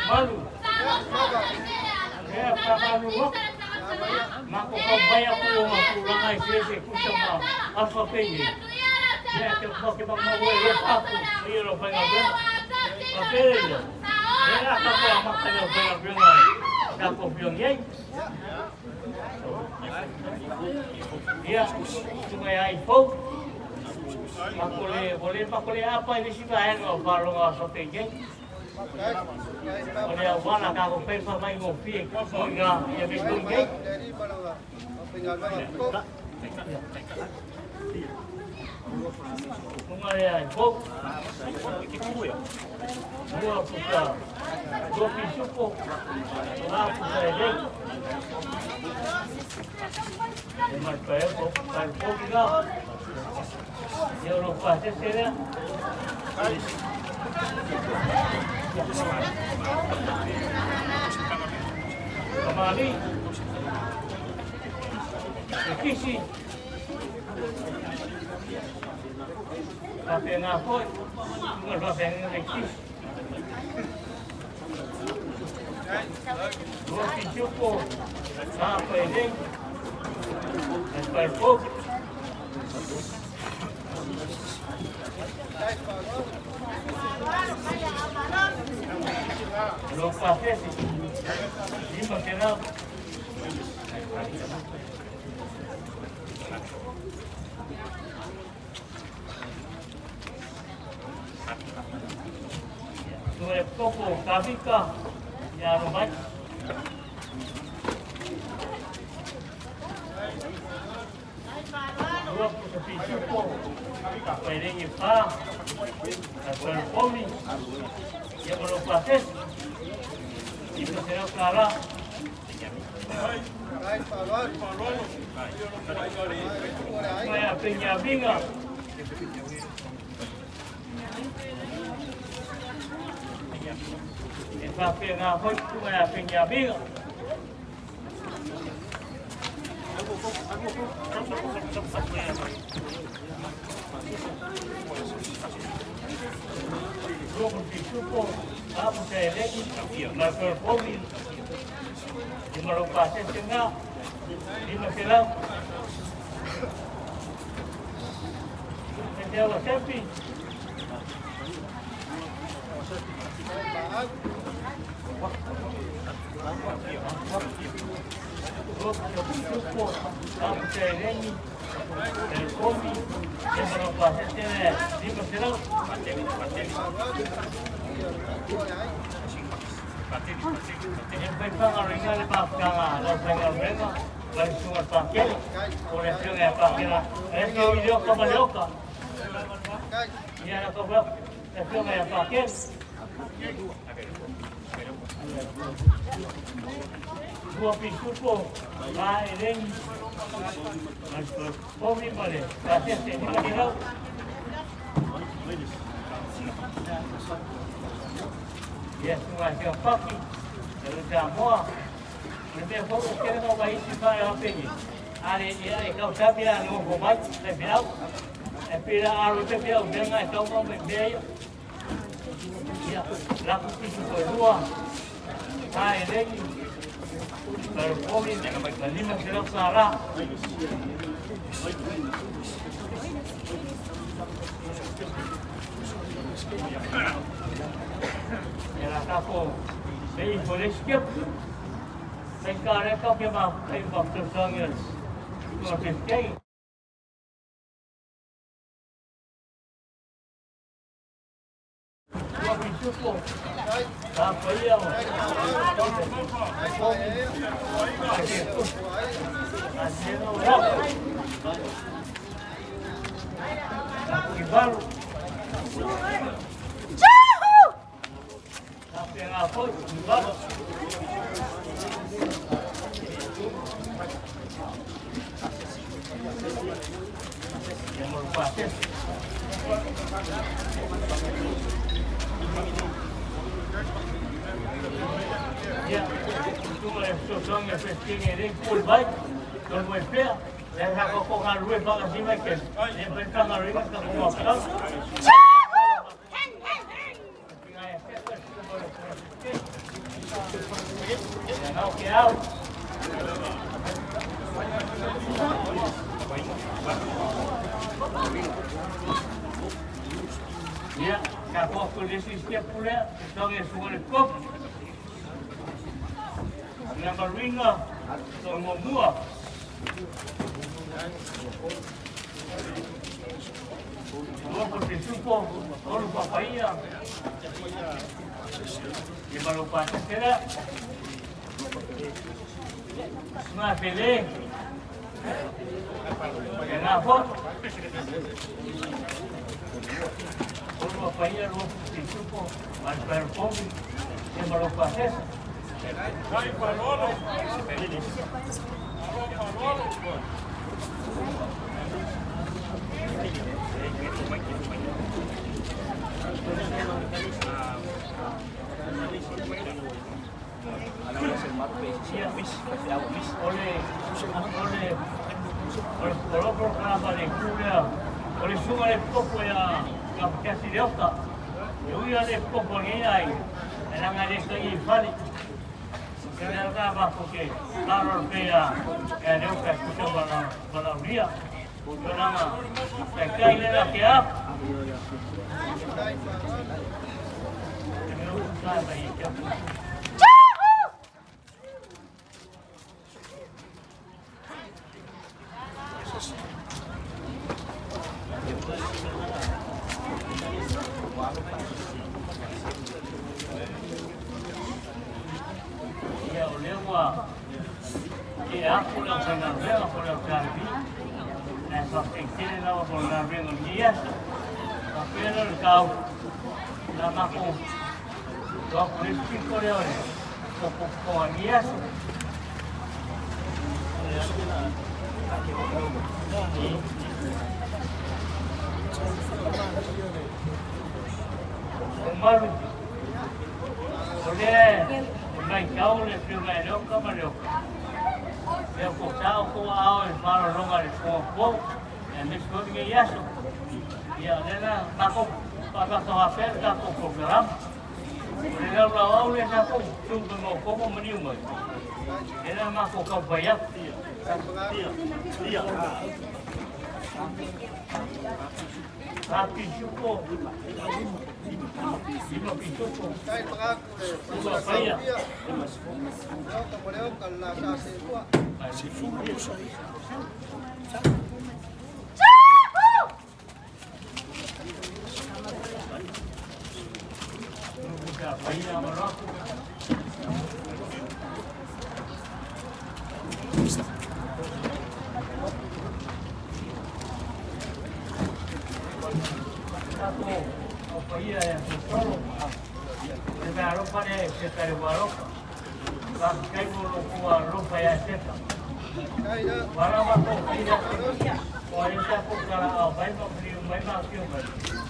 Malu. O le auala ka ko pepa mai ngo pie mo nga ia me tunge. Tunga le ai fou. Dua puka. Dua pisupo. Dua puka e lei. E mai pa e po. Pa e po ki nga. Ia ro pa se se rea. Kamali. E kisi. Ka pē ngā foi. Tunga rua pē ngā kisi. Dua pisupo. Ngā pa e lei. E pa e po. Lo pasesi. Lima tena. Tue koko kavika ia romai. Dua puta pisupo. Pairengi pa. A pomi. Ia lo pasesi. Lima tena kara. Mai a peña vinga. E wha pe ngā hoi tu mai a peña vinga. Dua pisupo. Apu se elegi. Ma per pomi. Lima ro pasesi nga. Lima selau. E te awa sepi. Dua pisupo. Apu se elegi. El komi. Lima ro pasesi nga. Lima selau. E fai whanga ringa le mafkanga, lau whanga ringa, lai sunga pakele, o le whionga e pakela, e whio i leo ka ma leo ka. Ia na ka wha, e whionga e pakele. Dua pisupo, ma e rengi, pomi male, ka te te lima te rau. Ia sunga sia paki, e le te amoa, le mea fo o kere ngau mai isi whae a pengi. Ale ia e kau sapi a no ko mai, le piau. E pira aro te piau, venga e tau mau me mea ia. Ia, laku pisu ko lua. Ha e rengi. Pero pomi, la lima se lau sara. E la kako, me i fore skip. Kai ka re ka ke ma kai ma te sangi. Ko te skei. Ua pisupo. Ka paia o. Ivalu. Faapena foi, Ivalu. Ia mo le pasese. Ia, tunga le fesoasoani a Pesitene e le pule mai, o le moe pea, le sa ko galue whakasima ke, e pe tanga ringa ka ko maptau. Ia nau ke au. Ia, ka ko ko le si step pule, tonga e sunga le kop. Nga maringa, tonga mua. Loko te supo, olu papaia. I malo pasesera. Nga pele. E ngā fo. Olu papaia, loko te supo, mal perfomi, e malo pasesa. Ole, ole, ole, ole programa le kura, ole sunga le popo ya, ka kasi le oka. E ui le popo nge ai, e langa le kai i fali. Ke le ka ba ko ke, laro pe ya, e le oka kusa bala, bala ria. O langa, e kai le la ke a. E me o ka ba i ke. Ia o lea ua e aku le aufaigaluega po o le autāvi ae faafetai lava mo le galuega o lenei aso. Faapea lea o le tau la makou loaku le isi pito lea o le popopopoga i lenei aso. O malu o lea e maitau le afioga e Leoka ma Leoka. Lea ko sao ko ao e malologa le fogafogo e aemaise foi lenei aso. Ia o lea la makou faamataoafea le tatou polokalama. O le laulauau lea tatou tu ma maokomo ma niu mai. E la makou taumafai atu. Pisupo, lima pisupo. Ua paia. Ka paia ma Tatou o paia e tolo. E mea alofa le se tare alofa. Faafetai mo lo kua alofa ia seta. Wala ko pila. O ai sa ko kala au mai ma pri mai ma ki mai.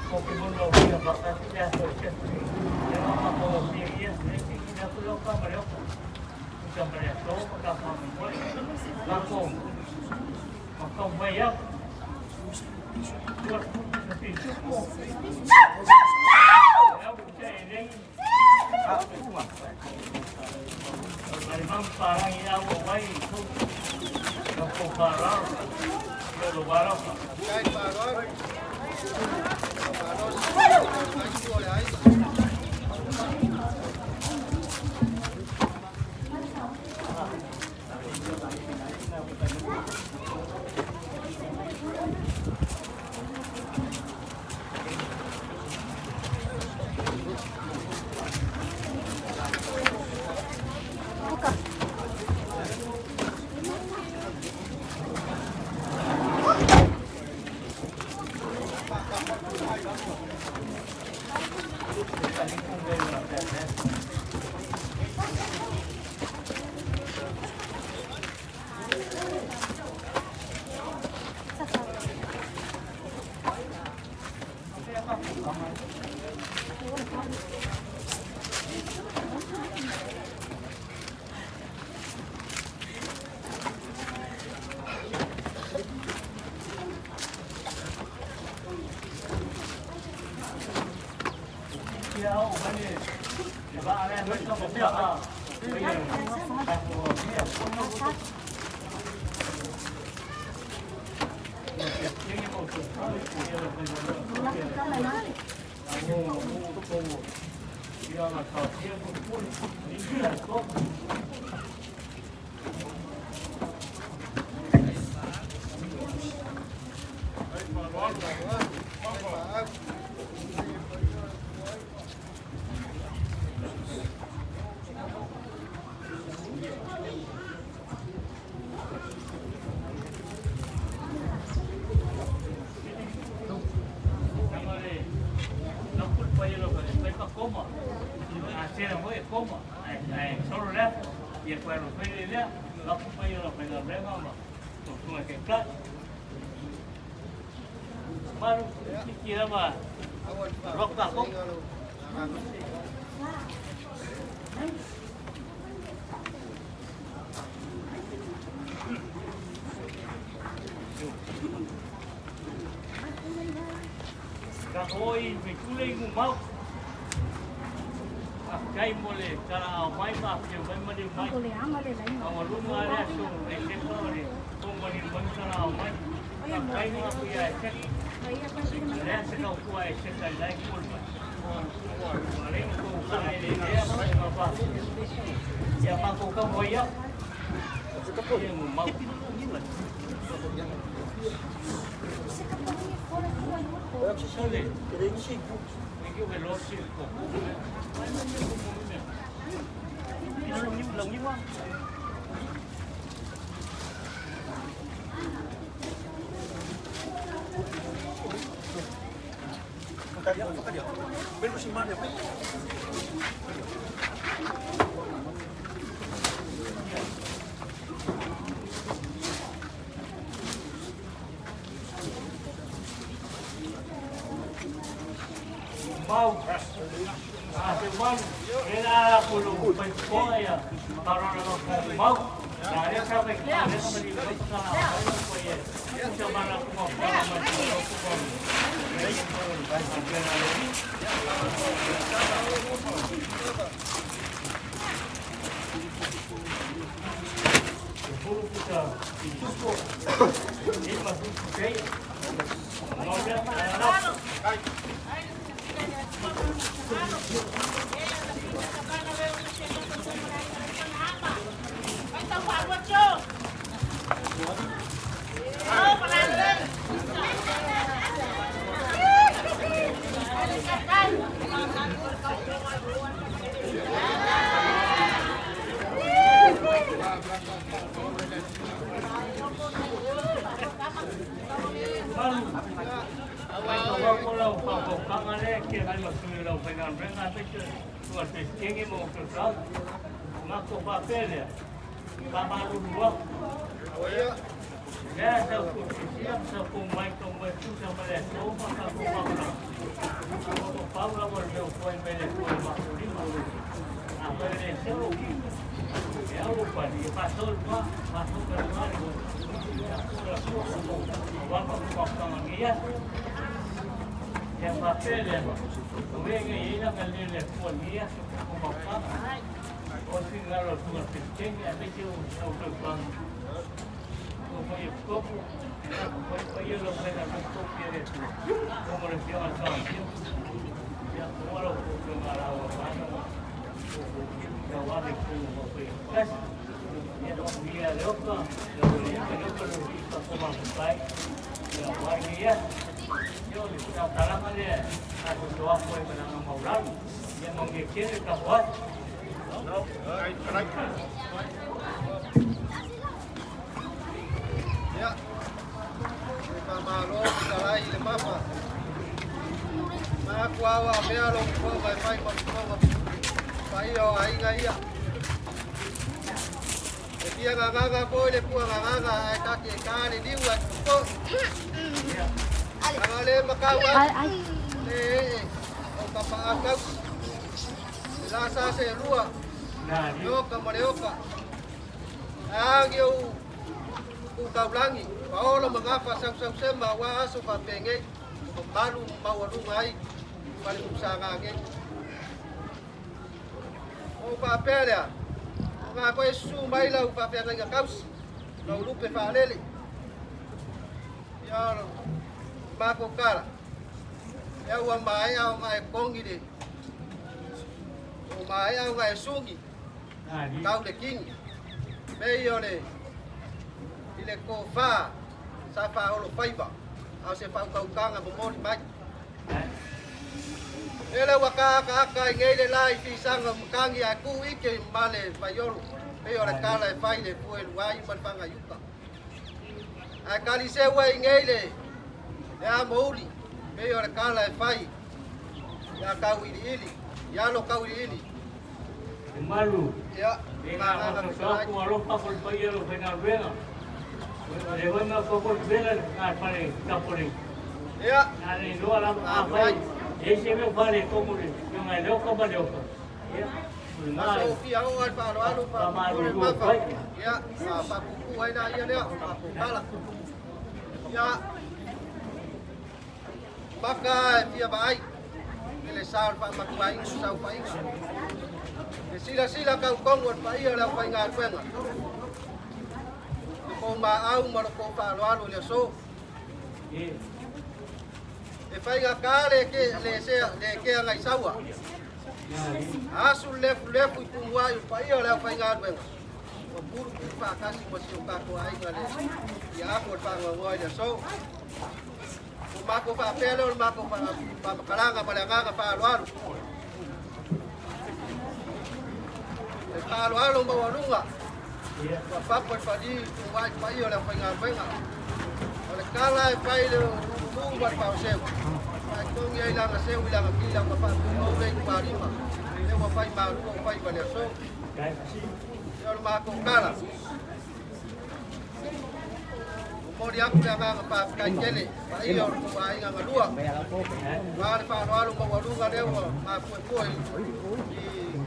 Ko ki mo lo ki ba ka ti ya so se. E ma ko si ia ne ki ki na ko lo ka ma lo. Ka ma le so ka ka ma mo. Ma ko ma ko mai ya. Tua ku se pi su ko. Ya ku se le. Ai mam parang ia o wai ku. Lo ko parang. Lo lo baro. Malo, talai le papa. Aku au a mea lou fofoga e fai ma fofoga paia o aiga ia. E fia gagaga foi le pua gagaga ae take e tā le liu ae tututo'i. Aga le makau atu, le ee o tapaau tausi. Le la sa se lua, le oka ma le oka. Ae agi ou Kutaulagi, Paolo ma Gafa sausausema aua aso faapenei, ua mamalu ma maualuga ai ma le Tusaga nei. Ua ou faapea lea, o ga foi e susu mai lau faafeagaiga tausi, lau lupe faalele, ia o matou tala, lea ua maea ona e togi le, ua maea ona e suni, tau le kini, pei o le i le tofa sa faaolo faiva, a o se faautautaga momoli mai. Lele ua kaakaaka ai nei le la i fisaga o matagi ae tu ike i male vaiolo, pei o le tala e fai le fueluai ma le fagaiuta. Ae taliseu ai nei le amouli, pei o le tala e fai ia tauiliili, i alo tauiliili. E malu i ngā whakatau alofa ko le paia o le faigaluega. O le hoi mau ko le vela ngā whare tapore. Nā le loa la a whai. E se me whare kongo le yo ngai leo ka ma leo ka. Ia. O le ngā. Sofia o al falo alu fa ma fa. Ia, fa kuku ai la ia lea, fa kala. Ia. Maka e fia vaai i le sa o le faamatuaina o saofaiga. E silasila tautonu e le paia o le aufaigaluega i kou maau ma lo kou faaaloalo i le aso. E faigata le ke, le sea, le kea gaisaua. Asu le lefulefu i pumuai o le paia o le aufaigaluega. Ua pulupulu faatasi ma si o tatou aiga le ia afu o le faanoanoa i le aso. Ua matou faapea lea o le matou faamatalaga ma le agaga faaaloalo. Le faaaloalo maualuga ua papa i fali i tuuai paia o le aufaigaluega. O le tala e fai le uluulu ma le paoseu. Faetogi ai lana seu i lana tila ma faatumau le itumalima. Lea ua fai malua o faiva le aso. Ia o le matou tala. Momoli atu le agaga faafetai tele paia o le tou aiga galua. Aua le faaaloalo maualuga lea ua mafuefue i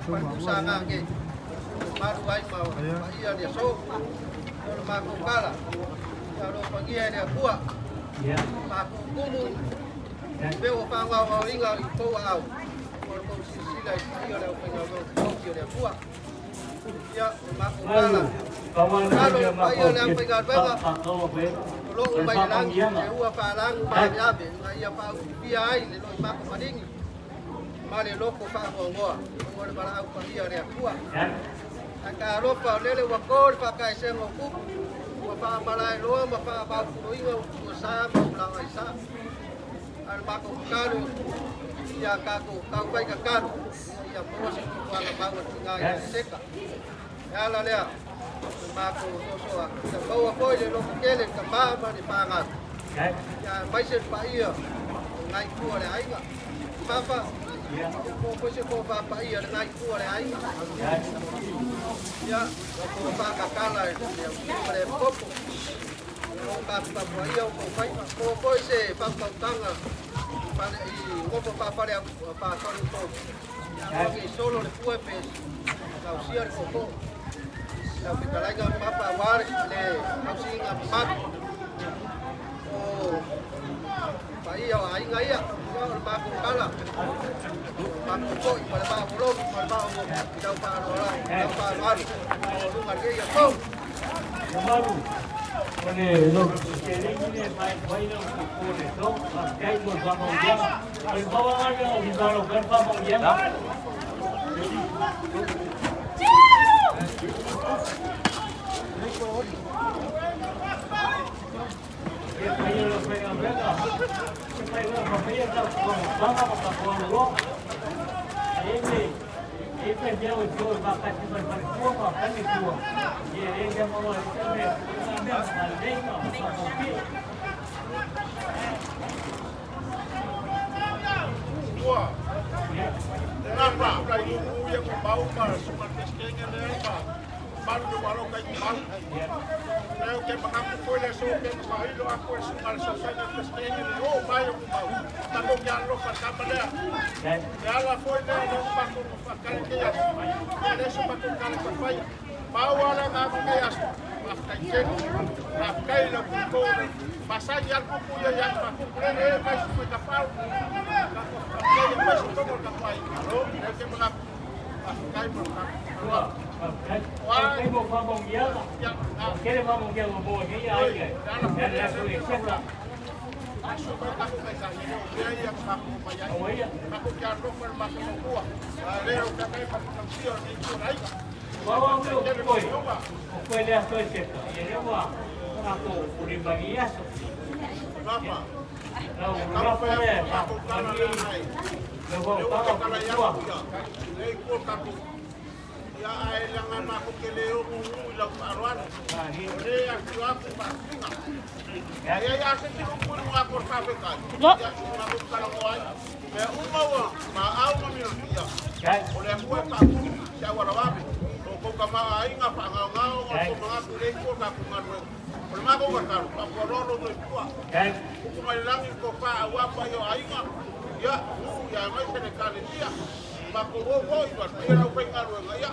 Faletusaga nei. Mamalu ai ma paia le aso. O le matou tala, ia alofagia e le Atua. Faatutumu mea ua faagaogaoina i tou aao. O le tou silasila i paia o le aufaigaluega totofi o le Atua. Malu, Alo le paia o le aufaigaluega o lo o mai le lagi e ua faalagu maaveave ina ia faautufia ai le loimata maligi ma le loto faanoanoa o le valaau paia a le Atua. Ae talofa o lele ua to le faataesega o tupu ua faamalaeloa ma faamautuloina ua sa ma ula aisa. A o le matou tatalo ia tatou taufai tatalo ia maua se tufuaga mau a le tina ia Eseka. E ala lea le matou sosoa ia maua foi le loto tele le tamā ma le fanau ia aemaise le paia o lena itu o le aiga. Papa, po foi se tofa paia lena itu o le aiga. Ia, o tofa tatala e le ausili ma le popo. O taputapuaia o tou faiva. Po foi se fautautaga i nofo faafale faatolu tolu. Ia aua ne i solo le fue pe lausia le tootoo. Lau fetalaiga Papa aua le tausiga mamalu o paia o aiga ia. Ia o le matou tala, matou foi ma le vaa o ma le vaa o i lau faaaloalo maualuga lenei aso. Mamalu o le seleni le mai mai na ko le to kai mo fa mo ya o le bawa ga o bi ba lo kan fa mo ya. E pai lo fai ga vega e pai lo fa pai ta ko ba ma ka ko lo e me e pe dia o jo ba ka ti ba ko ma ka ni ko e e ga mo lo e me me ma le ma ma ko pi. Leo ke makapu foi le so ke makailo aku e sunga le sosai le peskengi le o mai o kumau. Tako ke alofa tama lea. Ke ala foi lea le mako mo whakare ke aso. Ke le so mako kale ka whai. Pau ala ngā ke aso. Whafkai tenu. Whafkai le kuko. Masai al kuku ia ia whakuku le e mai su ka pau. Whafkai e mai su tongo ka whai. Alo, leo ke makapu. Whafkai mo ka. Ai mo fa mo ya. Kere fa mo ya mo ke ya ai ke. Ya ya so e se la. Aso mai tako kai sa ia o pea ia mako mai ai. O ia. Mako kia alofa le mako mokua. Leo ka kai mako kamsio ni ku rai. Wa wa mo koi. O koi le so se ka. Ia le wa ako uri bagi aso. Papa. La u ra fa le. Mako kala na ai. Le wa Leo pa ka ka kala ia tua. kuia. Le ko taku. Ia ai langa mako ke le o mu i lau aroano. Ah ni. Le a tu aku pa singa. Ia ia se ti ku lu a por pa kai. Ia mako kala mo ai. Me uma wa ma au ma mi ia. Kai. O le akua pa ku sia wala wapi. O ko ka ma ainga pa ngao ngao o ko mga ku le ko ka ku ngalo. O le mako ka karu pa ku rolo to tua. Kai. Ku mai langi ko pa au apa yo ainga. Ia u ia mai se le kale ia. Ma ko wo wo i wa e rau pe ngalo ia.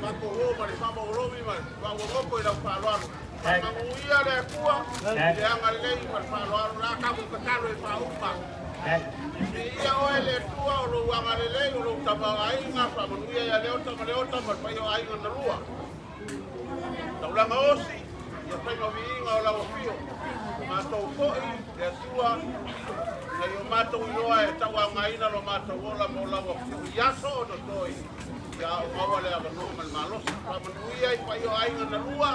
Ma ko wo ma le fama o romi ma ma wo ko i rau pa loalo. Ma mo ia le akua le anga le ma pa loalo la ka ku ka kalo e pa upa. Kai. Ia oe le tua o lou agalelei o lou tamaoaiga faamanuia ia lea ota ma lea ota ma le paia o aiga na lua. Taulaga osi, ia faiga viiga o lau afio. Matou fo'i le Atua, ina ia o matou iloa e tauagaina lo matou ola mo lau afio i aso o totoi. Ia o maua le avanoa ma le malosi. Faamanuia i paia o aiga na lua,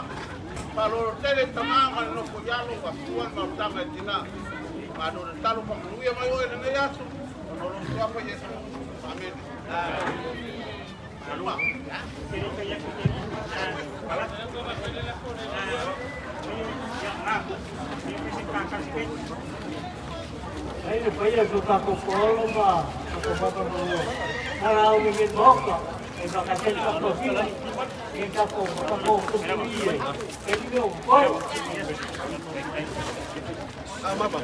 faalolo tele i tamā ma le nofo i alo, afua le maotaga e tinā. Malo le talo faamanuia mai oe lenei aso, ona o lou suafa Iesu. Amene. Alua. Ai le paia so ta ko polo ma ko pa pa mo. Ara o me boka. E ba ka te ko sila. E ka ko ka ko ko ni. E ni o ko. Ah, mama.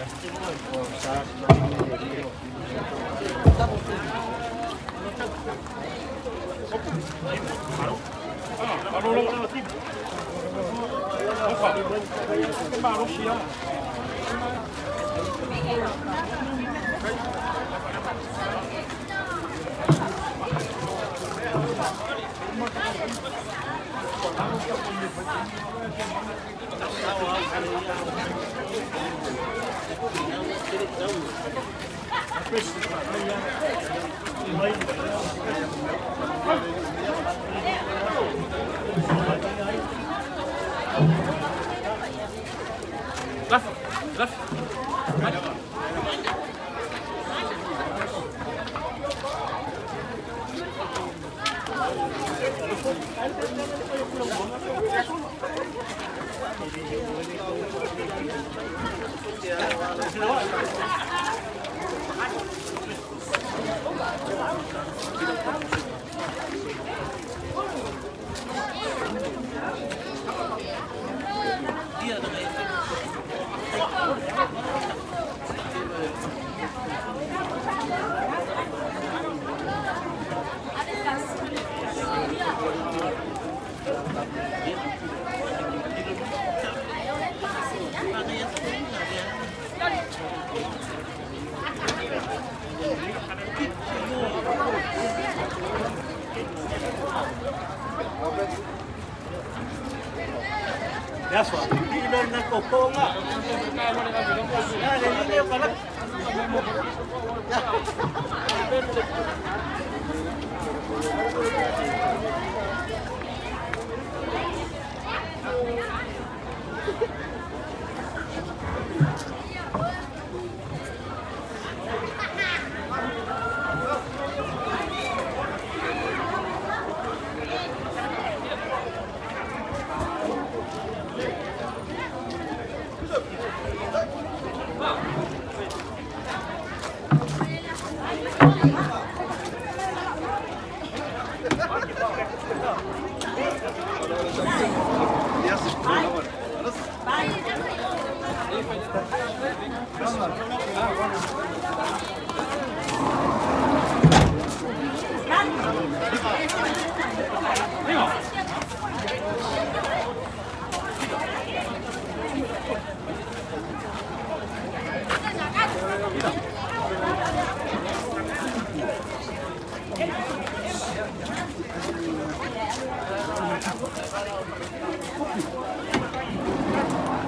That's what. Ilo na ko ko nga. Ya le ni o kala.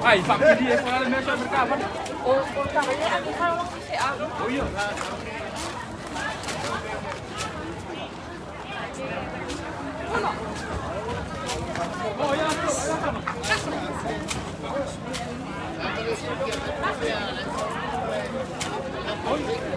Ai, família, essa é a minha. Oh iya. Oh iya.